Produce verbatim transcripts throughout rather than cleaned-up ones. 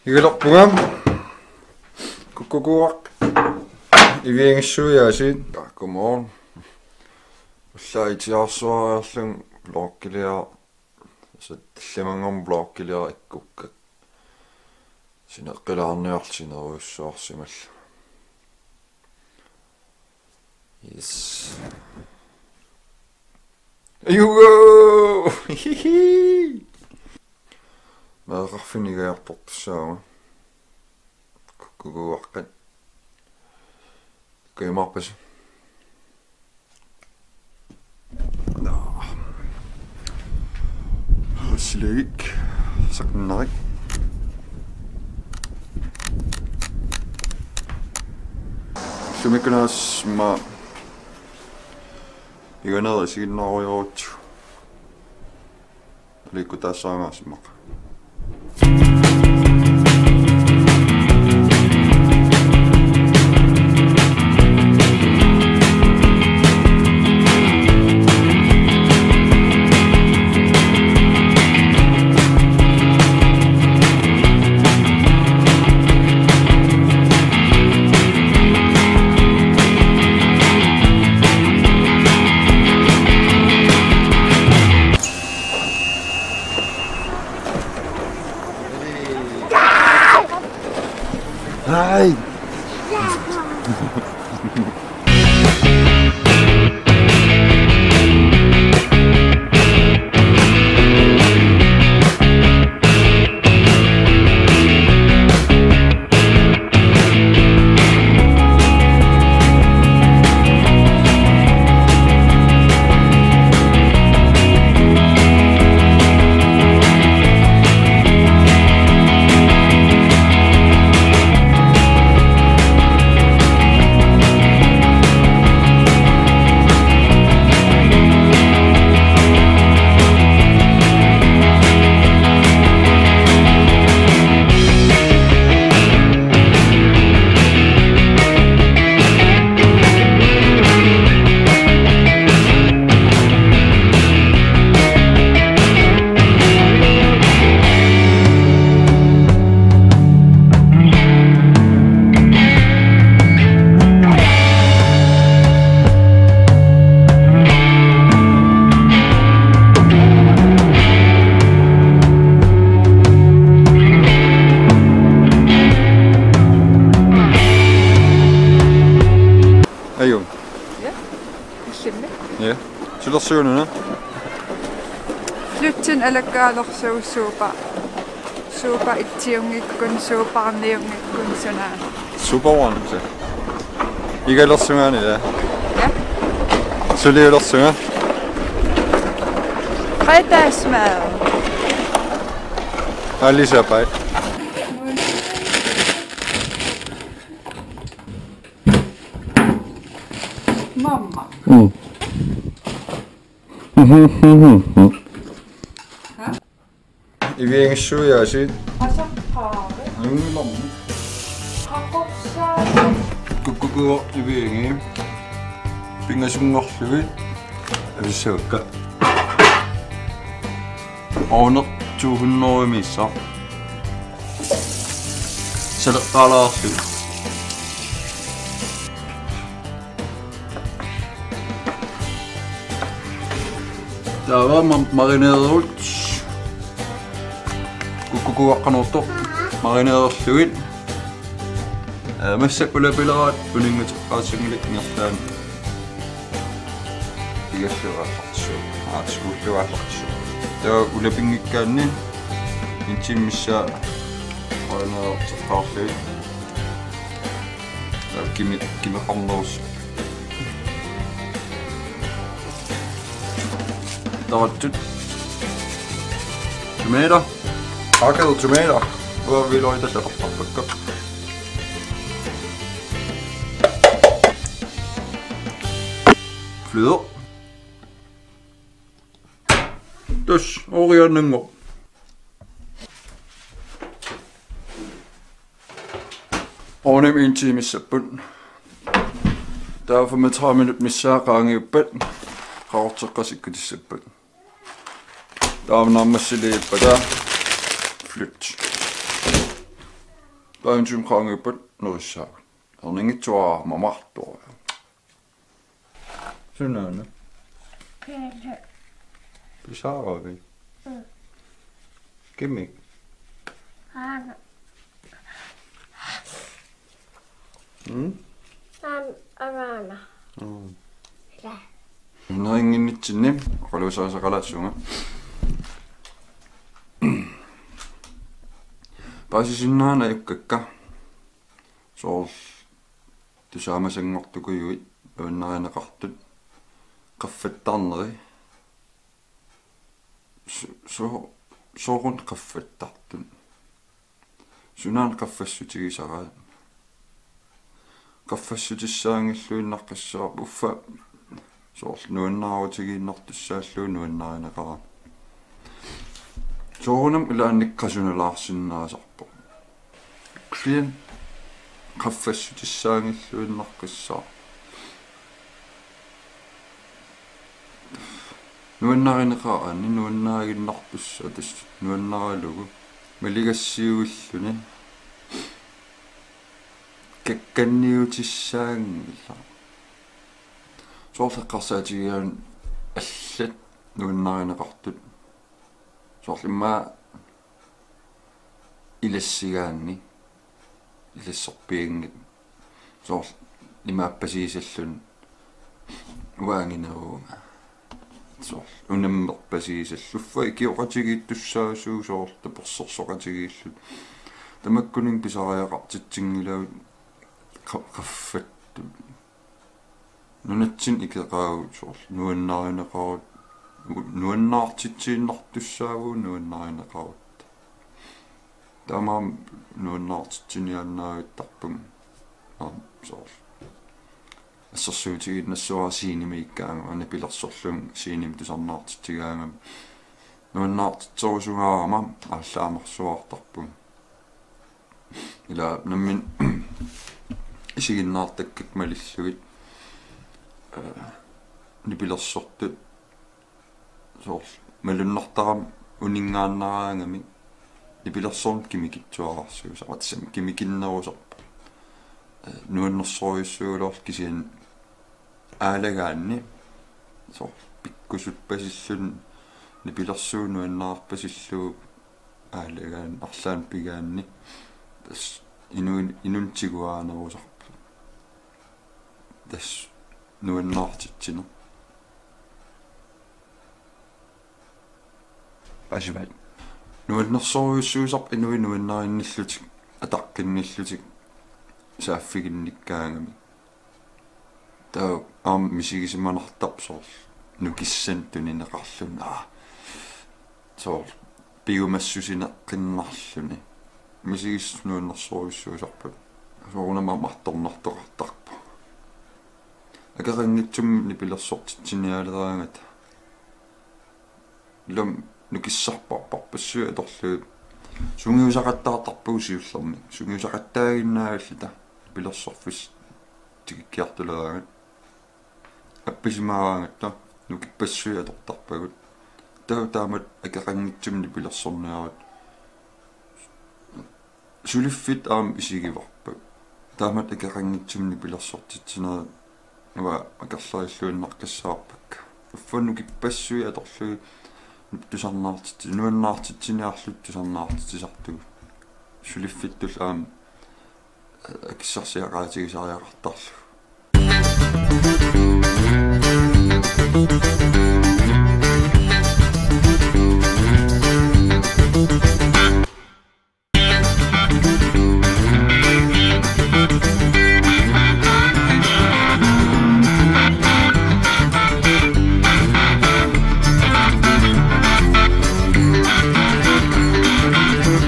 Igalerpunga. Kukkukuuaq. Iviangissuiaasiit. Godmorgen. Ullaaq itigarsuariarlunga vloggiliara. Tassa tallimanngormat vloggiliara ikkukka. Sineqqilaarniarlugu sinerujussuarsimallunga. Yes. Ajugo! Hihi! Meeraqarfiit igajartortussaavunga. Kukkukuuaqqat. Kajumaarpasi. Nå. Siligik. Saqinnarik. Sumikkut-una aamma iganerit isiginnaarujorutsigu. Aliikkutaassaanga aamma. Hej. Ajugo. Ja. Illimmi? Ja. Sulersugununa. Flyttinik alakkaalersugut, Super. Super ettiunngikkuni, Super niunngikkuni, sunaana. Super One, se. Igalersungaana, ja. Ja. Suliulersunga. Fredagsmad. Alice, bye. Mamma. Mm. Hæ? Iviangissuiaasiit. Qasoqqaari. Angilammi. Qaqorsaasi. Kukkukuuaq iviangii. Pingasunngorlugit. Avissavakka. Ovneq to hundrede missaaq. Saleqqaalaarlugit. Taava ma-, marinererut. Kukkukuuaqqanuartoq marinererlugit. Ee, massakkut ulapileraat uninngateqqaassanngilaq ingerlaannaq. Igalluaallartissuuvoq. Aatsikuulluaallartissuuvoq. Taava ulapinngikkaanni en time missaa marinererteqqaarlugit. Taava kimi-, kimeqarnerussaaq. Tarattut. Tomater. Hakkede tomater. Uaviiloortallaqartarpakka. Fløde. Tassa, ooriaannanngorpoq. Ovnimi en time missapput. Taava femogtredive minut missaa qaangiuppat, qaqorteqqat sikkutissappat. Taava naammassiliippata flyt. Taanna qaangiuppat nerissaagut. Erninngitsuararma martua. Sunaana. Pizza. Pisaaravi. Mm. Kimik. Aana. Mm? Aana, aana. Mm. Ila. Nerinnginnitsinni oqaluuserisaqalaassunga. Paasisinnaanani ajukkakka. Soorlu tusaamasanngortukujuit nuannarineqartut qaffattarneri. Su-, su-, soorunami qaffattartut. Sunaana qaffassutigisaraat. Qaffassutissaanngilluinnartussaavoq uffa soorlu nuannaarutigiinnartussaallugu nuannarineqarami. Soorunami ilaanni qasunalaarsinnaasarpoq. Kisianni qaffassutissaanngilluinnartussaavoq. Nuannarineqarani nuannaaginnartussaq tassa nuannaralugu maligassiuilluni kakkanniutissaanngilaq. Soorlu eqqarsaatigigaanni allat nuannarineqartut. Soorlu immaqa ilassigaanni, ilassorpianngitsoq. Soorlu imaappasiisalluni uangineruunga. Soorlu unammerpasiisalluni uffa ikioqatigiittussaasugut soorlu tapersersoqatigiilluta. Tamakkuninnga pisariaqartitsinngilagut qa-, qaffattut. Nunatsinni ikeqaagut soorlu nuannarineqarutta, nuannaartitsiinnartussaavugut nuannarineqarutta. Taamaammat nuannaartitsiniaannaavittarpunga. Aamma soorlu assersuutigiinnassuara scenemiikkaangama, nipilersorlunga scenemi tusarnaartitsigaangama. Nuannaartitserusugaarama aallaamarsuartarpunga. Ila nammineq isiginnaartakkakka malillugit, eh, nipilersortut soorlu malunnartarami uninngaannaraangamik nipilersorneq kimikitsuararsuusarpoq, tassami kimikinnerusarpoq. Eh, nuannersorujussuugaluarluni kisianni aalagaanni soorlu pikkusuppasilluni nipilersuut nuannaarpasillugu aalagaanni arlaannik pigaanni tassa inun-, inunnik tiguaanerusarpoq. Tassa nuannaartitsineq. Paasivaat. Nuannersorujussuusarpoq inuit nuannarinnillutik, ataqqinnillutik saaffiginnikkaangamik. Taava aamma misigisimanartarpoq soorlu nukissanik tunineqarluni. Aa. Soorlu piumassusineqqinnarluni. Misigissut nuannersorujussuusarput. Soorunami aamma artornartoqartarpoq. Akeqanngitsumik nipilersortitsinialeraangata. Ilumut nukissarpassuit atorlugit sungiusaqattaartarpagut siullermik. Sungiusaqattaaginnaagalluta nipilersorfissat tikikkiartuleraangat. Appisimaaraangatta nukippassuit atortarpagut. Taava taamatut akeqanngitsumik nipilersorniarutta. Suliffittut aamma isigivarput. Taamatut akeqanngitsumik nipilersortitsinerit uanga akerlerilluinnaqqissaarpakka. Uffa nukippassuit atorlugit tusarnaartitsi-, nuannaartitsiniarluta tusarnaartitsisartugut. Suliffittullu aamma akissarsiaqaatigisariaqartarlugu.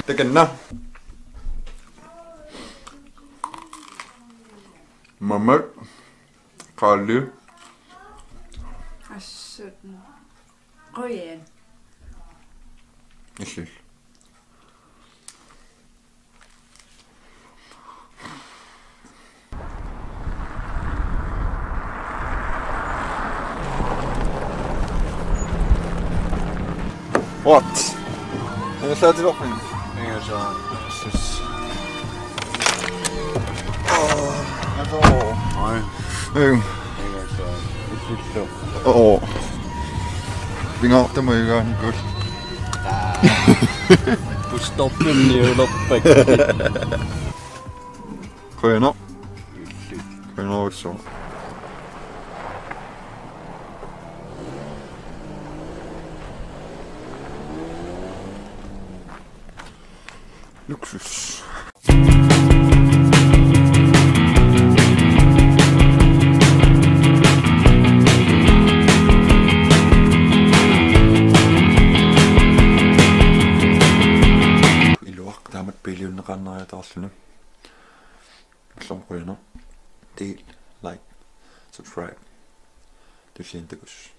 Takanna. Mamak. Qaali. Assut. Qujan. Illit. What? Ingerlaatilerpit? Ingerlaat. Sus. Ej. Øhm. Åh. Pingaartumik uigaanikuullugu. Busstoppinniulerpakka. Qujanaq. Qujanarsuaq. Luksus. Iluaq taamatut biiliunneqarniartaarluni. Ullormut qujanaq. Del, like, subscribe. Tulliani takuss.